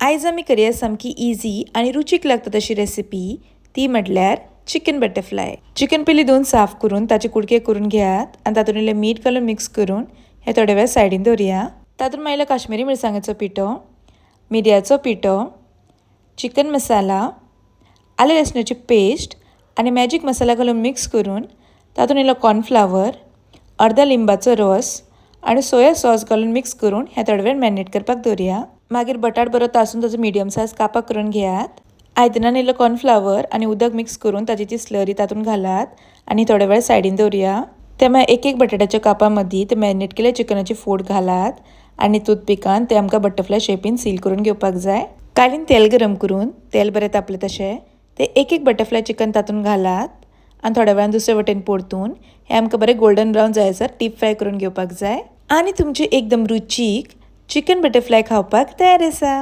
आयज आमी करया सामकी इजी आनी रुचीक लागता तशी रेसिपी, ती म्हटल्यार चिकन बटरफ्लाय. चिकन पयलीं धुवन साफ करून ताचे कुडके करून घेयात आनी तातूंत इल्लें मीठ घालून मिक्स करून हे थोडे वेळ सायडीन दवरया. तातूंत मागीर काश्मिरी मिरसांगेचो पिठो, मिरयाचो पिठो, चिकन मसाला, आलें लसणाची पेस्ट आनी मॅजीक मसाला घालून मिक्स करून तातूंत इल्लो कॉर्नफ्लावर, अर्दा लिंबाचो रोस आनी सोया सॉस घालून मिक्स करून हें थोडे वेळ मॅरिनेट करपाक दवरया. मागीर बटाट बरो तासून ताचो मिडियम सायज कापां करून घेयात. आयदनान इल्लो कॉर्नफ्लावर आनी उदक मिक्स करून ताची ती स्लरी तातूंत घालात आनी थोडे वेळ सायडीन दवरया. ते मागीर एक एक बटाट्याच्या कापा मदीं ते मॅरिनेट केल्ल्या चिकनाची फोड घालात आनी टूथपिकान ते आमकां बटरफ्लाय शेपीन सील करून घेवपाक जाय. कालीन तेल गरम करून तेल बरें तापलें तशें ते एक एक बटरफ्लाय चिकन तातूंत घालात आनी थोड्या वेळान दुसरे वटेन परतून हें आमकां बरें गोल्डन ब्रावन जायसर डीप फ्राय करून घेवपाक जाय. आनी तुमचें एकदम रुचीक चिकन बटरफ्लाय खावपाक तयार आसा.